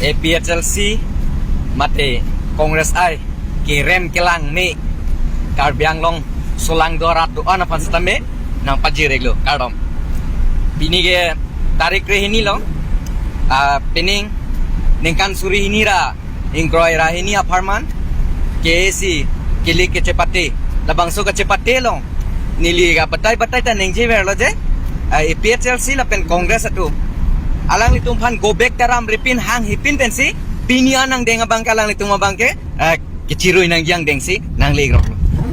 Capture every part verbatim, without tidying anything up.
A P H L C mate Congress ai kerem kelang ne Karbi Anglong solangdo arat do-an aphan setame nangpajir-iklo, kardom. Pini ke tarik krehini lo, ah, pining ningkan suri hini ra ingkroi ra hini apharman K A A C kili kechepate, labangso kechepate along neli ke batai batai ta ningjeverlo je, ah, A P H L C lapen Congress atum alanglitum aphan go back taram ripin hang hipin pensi pini an nangdeng abang ke alanglitum abang ke, ah, kechirui nangji angdengsi nangle-iklo.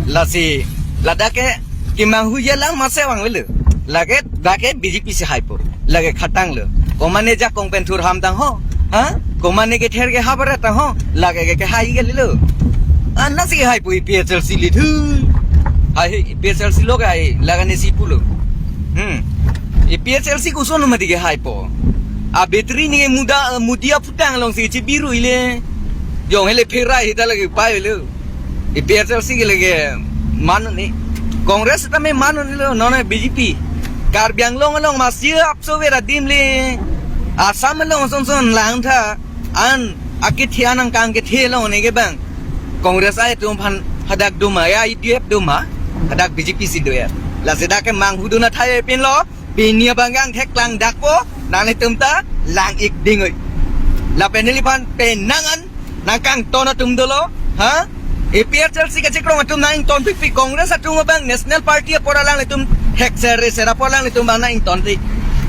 Lasi ladak ke kemanghu jalang mase vangvelo. Lake dak ke B J P si haipo. Lake khatanglo. Komane jakong pen thur ham tang ho. Ha? Komane kether kehap arat tang ho. Lake ke kehai kalilo. Anasi haipo A P H L C le thu. Hai, hai, A P H L C lo ke hai. Lake nesi pulo. Hmm. A P H L C koson mati kehaipo. A battery ne muda, Modi aphutang alongsi chibiru-ile. Jong hele pherai hita lake pailo. A P H L C ke lake manu ne. Congress tame manu ne lo, non B J P. Karbi Anglong along masi apso vera adim le. Assam along son son langtha. An akethe an angkang kethe along ne ke bang. Congress ai atum aphan hadak doma ya, U D F doma. Hadak B J P si do ya. Lasi dak kemanghu dun athai pinlo. Pini abang ke angthek lang dakpo. Nanglitum ta lang-ik ding oi. Lapen neliphan penang an nangkangton atum dolo, ha? A P H L C kachekrong atum nangtonpikpik, Congress atum abang National Party apor alanglitum thekser reser apor alanglitum abang nangtonpik.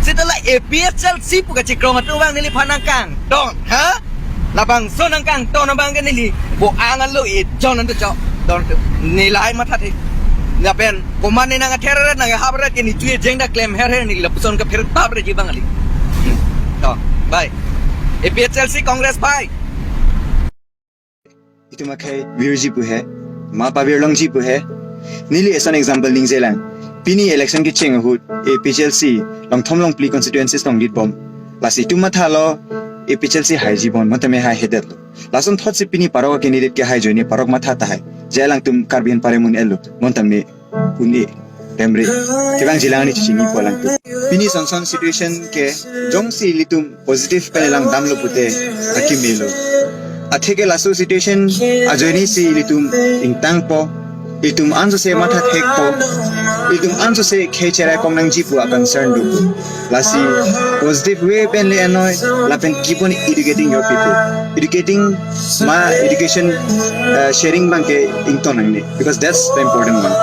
Seta la A P H L C pu kachekrong atum abang neliphan nangkangton, ha? Labangso nangkangton abang ke neli bo-ang alo e jon antu chok. Don tu. Neli lahai mathathe. Lapen komane nang ather ret nang hap ret ke ne chu ejeng dak klem herher ne lapuson ke pher tap reji bang kali. To, bye. A P H L C Congress bye. Itum akhei virji pu he, ma pavirlongji pu he. Neli eson example ningjelang. Pini election kecheng ahut A P H L C Longthom Longphli constituencies along lead bom. Lasi itum mathalo A P H L C haiji bon, matame haihedetlo. Lason thotsi pini parok candidate ke hai ajoine parok matha tahai. Je alangtum Karbi an pare mun-elo, bonta me un-e, temre. Kevang jilang ni chinipo alangtum. Pini son son situation ke jongsi ilitum positive pen langdamlo pute akimelo. Atheke laso situation ajoine si ilitum ingtangpo, ilitum ansose mathathekpo, ilitum ansose khei cherai kong nangji pu a concern dopo. Lasi positive way pen le anoi, lapen keep on educating your people. Educating ma education, uh, sharing abang ke ington nangne, because that's the important one.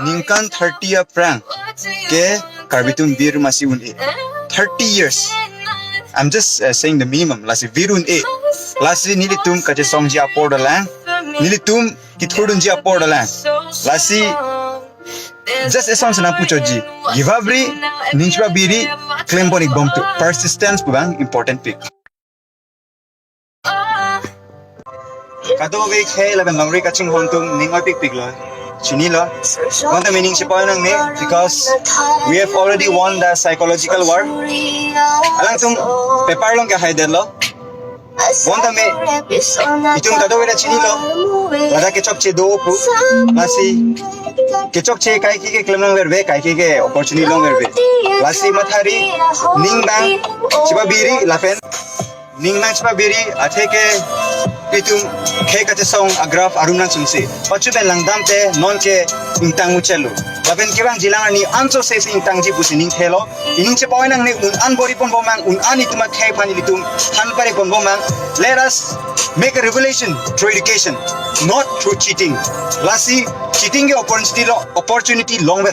Ningkan thirty aphrang ke Karbi atum vir masi un-e. Thirty years. I'm just, uh, saying the minimum. Lasi vir un-e. Lasi nelitum kachesongji apor dolang. Nelitum kethurdunji apor dolang. Lasi just eson si nangpuchotji. Givabri, ning chepabiri, klem pon-ik bomtu. Persistence pu abang important pik. Kadokave khei lapen longri kachinghon atum ning oipikpiklo. Chinilo. Bonta me ning chepoi nangne, because we have already won the psychological war. Alangtum paper along kehaidetlo. Bonta me itum kadokave ta chinilo. Ladak kechokche do pu. Lasi kechokche kaike ke klem longverve, kaike ke opportunity longverve. Lasi mathari, ning abang chepabiri lapen ning nangchepabiri, atheke itum khei kachesong agraph arum nangchunsi. Pachu pen langdam te non ke ingtang muchelo. Lapen kevang jilang arni ansose si ingtangji pusi ning thelo. Ining chepoi nangne, un-an bor-i pon bomang, un-an itum akhei aphan ilitum than pare pon bomang. Let us make a revolution through education, not through cheating. Lasi cheating ke opportunity lo, opportunity long